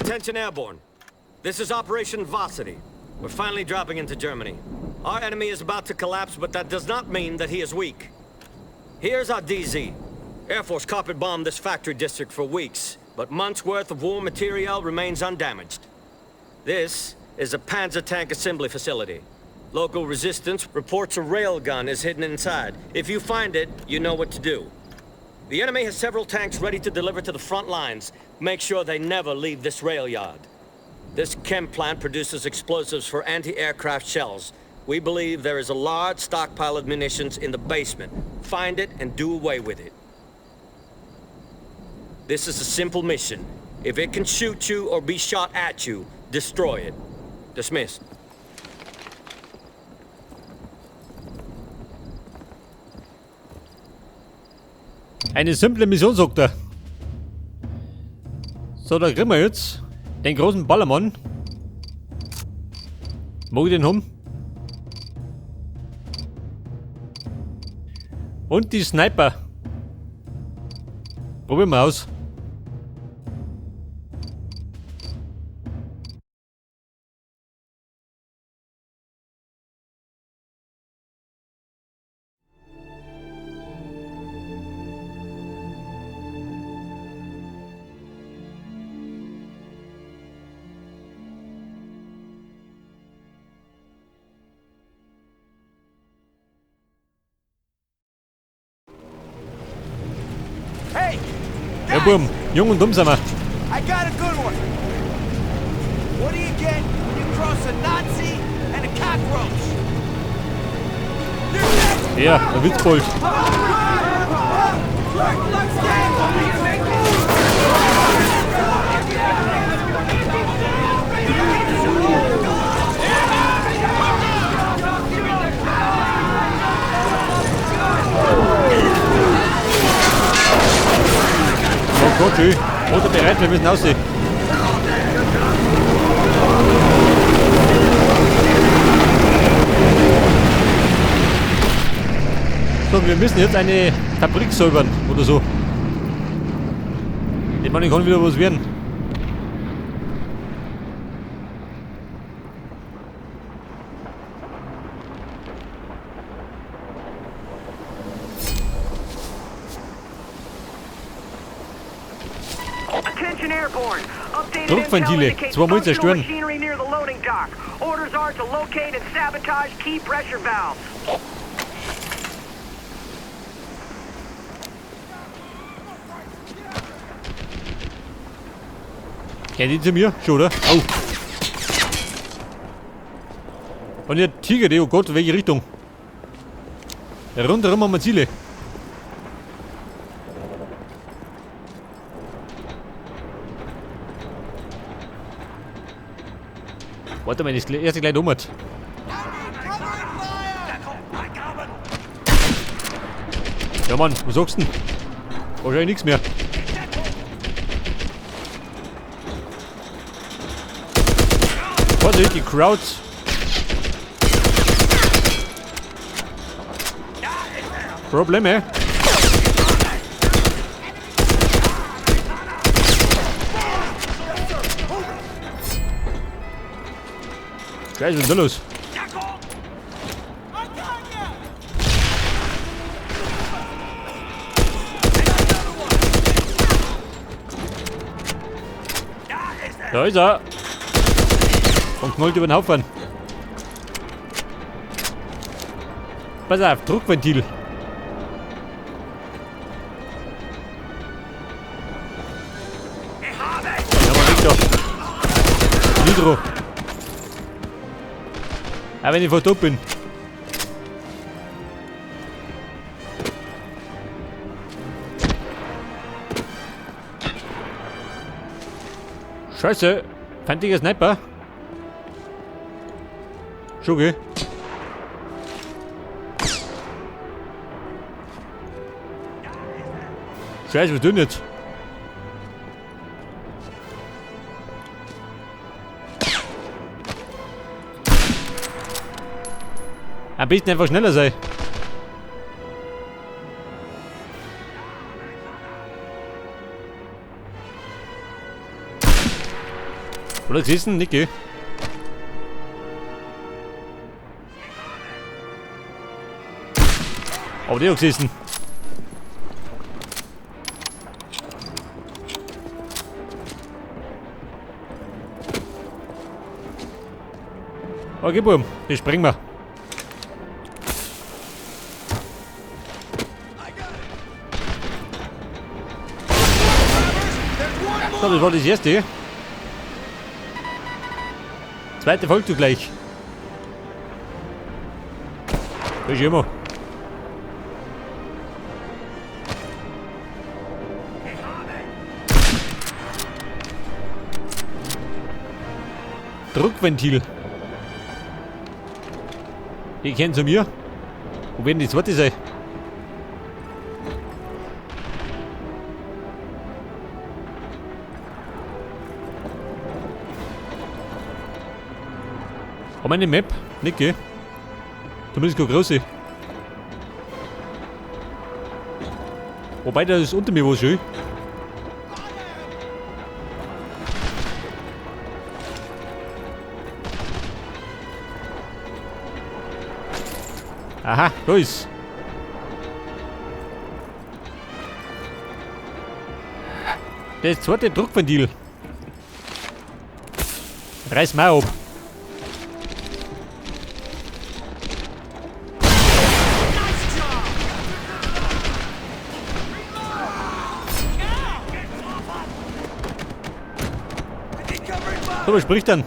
Attention airborne. This is Operation Varsity. We're finally dropping into Germany. Our enemy is about to collapse, but that does not mean that he is weak. Here's our DZ. Air Force carpet bombed this factory district for weeks, but months' worth of war material remains undamaged. This is a Panzer tank assembly facility. Local resistance reports a railgun is hidden inside. If you find it, you know what to do. The enemy has several tanks ready to deliver to the front lines. Make sure they never leave this rail yard. This chem plant produces explosives for anti-aircraft shells. We believe there is a large stockpile of munitions in the basement. Find it and do away with it. This is a simple mission. If it can shoot you or be shot at you, destroy it. Dismissed. Eine simple Mission, sagt er. So, da kriegen wir jetzt den großen Ballermann. Mag ich den haben? Und die Sniper. Probieren wir aus. Hey! Ja, Burm, jung und dumm sind wir. I got a good one. What do you get when you cross a Nazi and a cockroach? Ja, der Witzbold. Oh Gott, ey. Motor bereit, wir müssen aussehen. So, wir müssen jetzt eine Fabrik säubern oder so. Ich meine, ich kann wieder was werden. Attention airborne. Updated Druckventile. intel indicates Zweimal functional zerstören. machinery near the loading dock. Orders are to locate and sabotage key pressure valves. Kennt die zu mir? Schon, oder? Au. Und der Tiger, die, oh Gott, in welche Richtung? Ja, rundherum haben wir Ziele. Warte mal, das erste gleich um. Ja Mann, was sagst du denn? Wahrscheinlich nichts mehr. Vorsicht, die Crowds. Probleme. Scheiße, was ist denn da los? Da ist er. Und knallt über den Haufen. Pass auf, Druckventil. Ja, mal weg da. Nitro. Auch wenn ich voll tot bin. Scheiße. Feindlicher Sniper. Schon, gell? Scheiße, was tun jetzt? Am besten einfach schneller sein. Oder gesessen? Nicht, gell? Aber der hat gesessen. Okay, Buben, das sprengen wir. So, das war das erste. Zweite folgt du gleich. Das ist immer. Druckventil. Die kennen zu mir. Wo werden die zweite sein? Haben wir eine Map? Nicht, gell? Zumindest keine große. Wobei, da ist unter mir was schön. Aha, da ist. Das zweite Druckventil. Reiß mal ab. So, was spricht dann?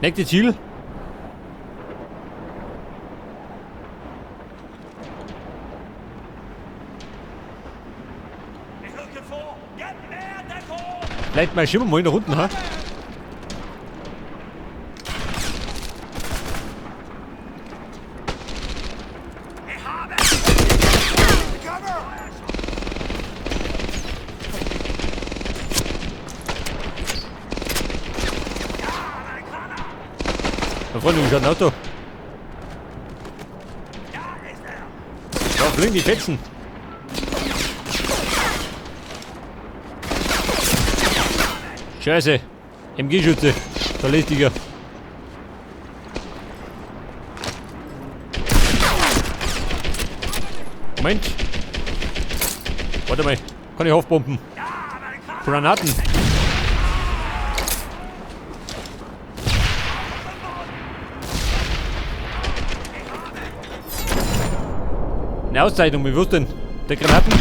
Nächstes Ziel. Vielleicht mal schieben wir mal nach unten, ha? Da vorne ist ein Auto. Da fliegen die Fetzen. Scheiße. MG-Schütze. Da lästiger. Moment. Warte mal. Kann ich aufpumpen. Granaten. Eine Auszeichnung, wie wirst denn? Der Granaten?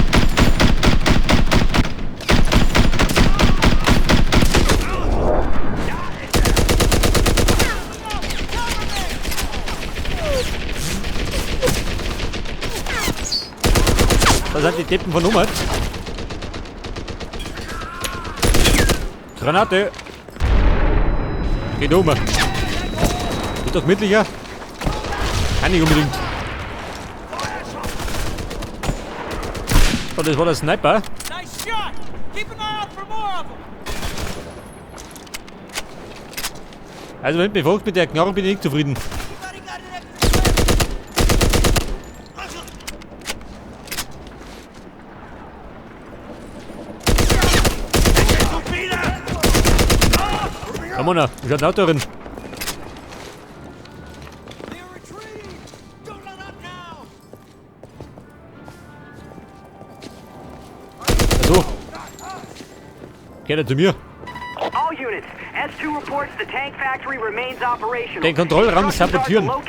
Da sind die Deppen von Nummern. Granate! Geht um. Ist das gemütlicher? Kann ich unbedingt. So, das war der Sniper. Also wenn mich fragt, mit der Knarre bin ich nicht zufrieden. Komm on, ich hab ein Auto drin. So. Geht er zu mir? Den Kontrollraum sabotieren. Guck.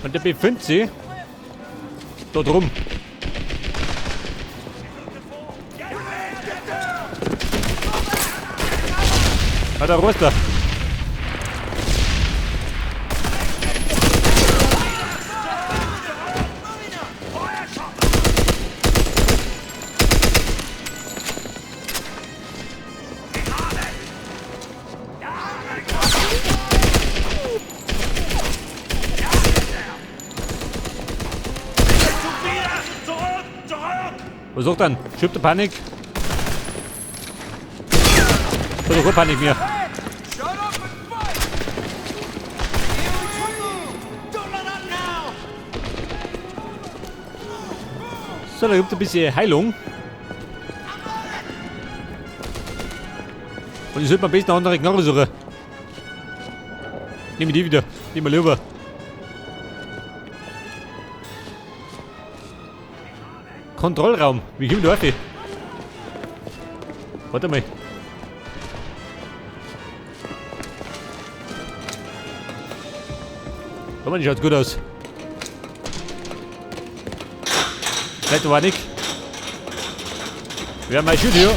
Und der befindet sich da drum. Ah, der Roster. Was sucht dann? Schiebt der Panik? So, doch Panik mehr. So, da gibt es ein bisschen Heilung. Und ich sollte mir am besten eine andere Knarre suchen. Nehme die wieder. Nehmen wir lieber. Kontrollraum. Wie komme ich da rauf? Warte mal. Da schaut gut aus. Vielleicht war nicht. Wir haben ein Schild hier.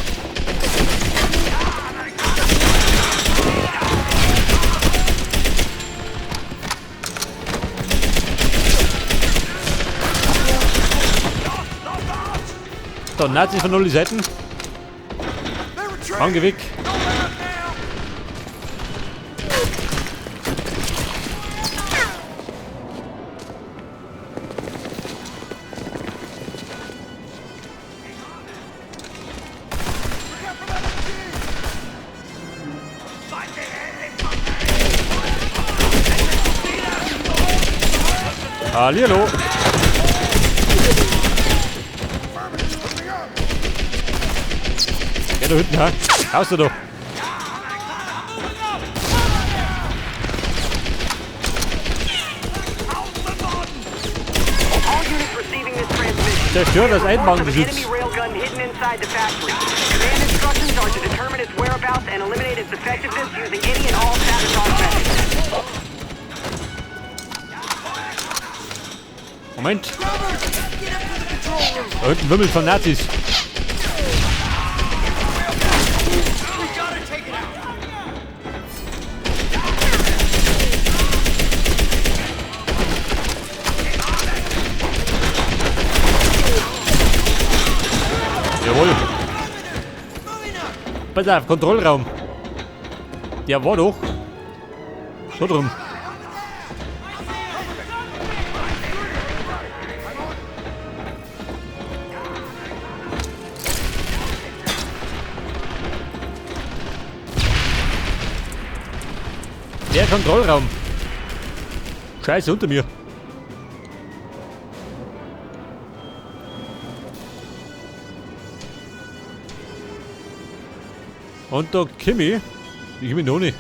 Da, Nazis von allen Seiten. Fang weg. Hallihallo. Ja, da hinten, ha? Raus da doch. All units receiving this transmission. Zerstör das Reports of an Einbahngeschütz. enemy railgun hidden inside the factory. Command instructions are to determine its whereabouts and eliminate its effectiveness using any and all sabotage methods. Moment. Da hinten wimmelt von Nazis. Jawohl. Pass auf, Kontrollraum. Der war doch. So drum. Der Kontrollraum. Scheiße, unter mir. Und da Kimi. Ich bin noch nicht.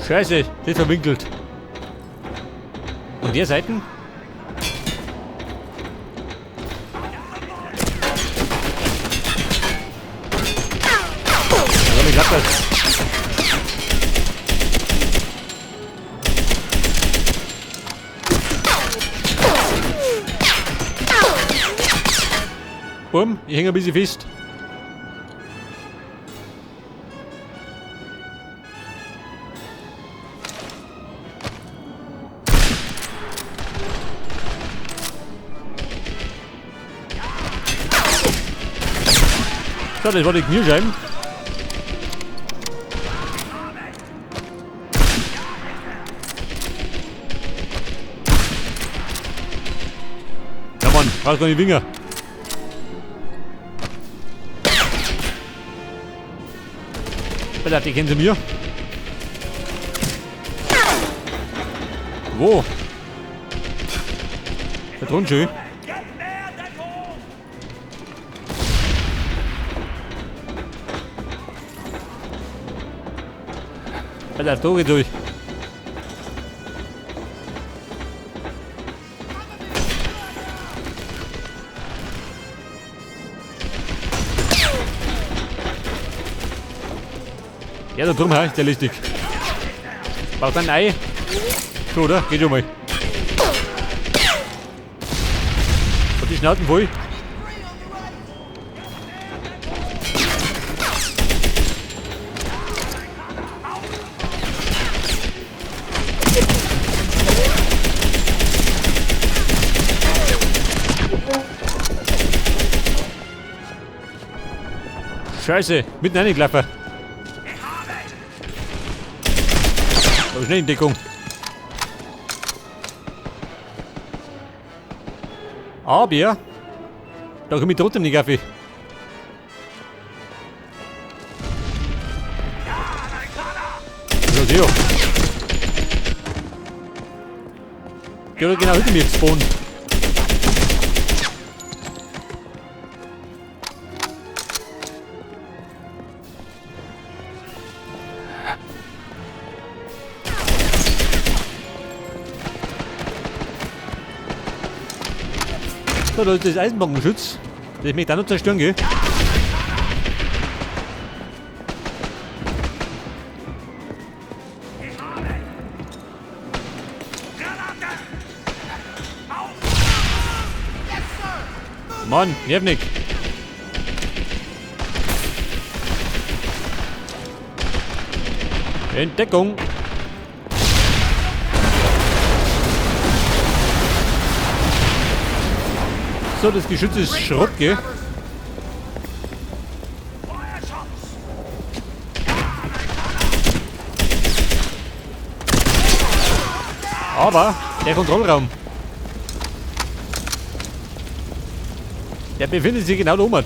Scheiße, das ist verwinkelt. Und der Seiten? Ja, wie klappt das? Bumm, ich hänge ein bisschen fest. So, das war die Kniescheiben. Ja Mann, brauchst gar nicht Winger. Alter, die kennen sie mir. Wo? Da drunten schön. Alter, da geht durch. Ja, da drüben, ist der lustig. Braucht ein Ei? So, oder? Geht schon mal. Hat die Schnauzen voll? Scheiße, mitten reingelaufen. Aber schnell in Deckung. Aber da komme ich trotzdem nicht auf. So, Theo. Der hat genau hinter mir gespawnt. So, da ist das Eisenbahngeschütz. Das ich mich da noch zerstören, gell? Mann, nerv nicht. Entdeckung. So, das Geschütz ist Schrott, gell? Aber der Kontrollraum, der befindet sich genau da oben.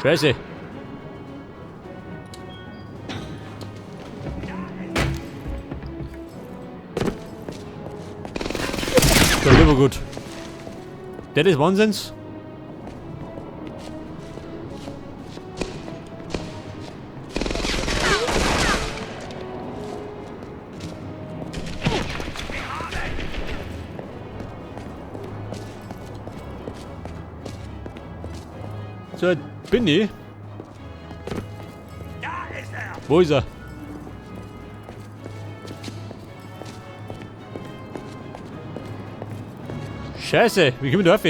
Scheiße. So, lieber gut. Das ist Wahnsinns. So, jetzt bin ich. Wo ist er? Scheiße, wie komme ich da rauf?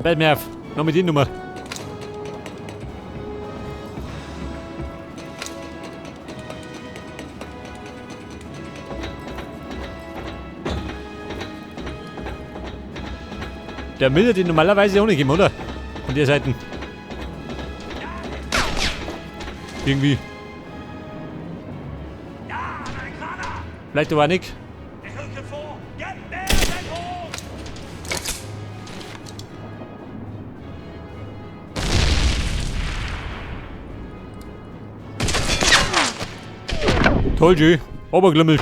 Bleib mir auf. Noch mit die Nummer. Der müsste die normalerweise auch nicht geben, oder? Von der Seite. Irgendwie. Vielleicht aber auch nicht. Toll, G. Oberglümmelt.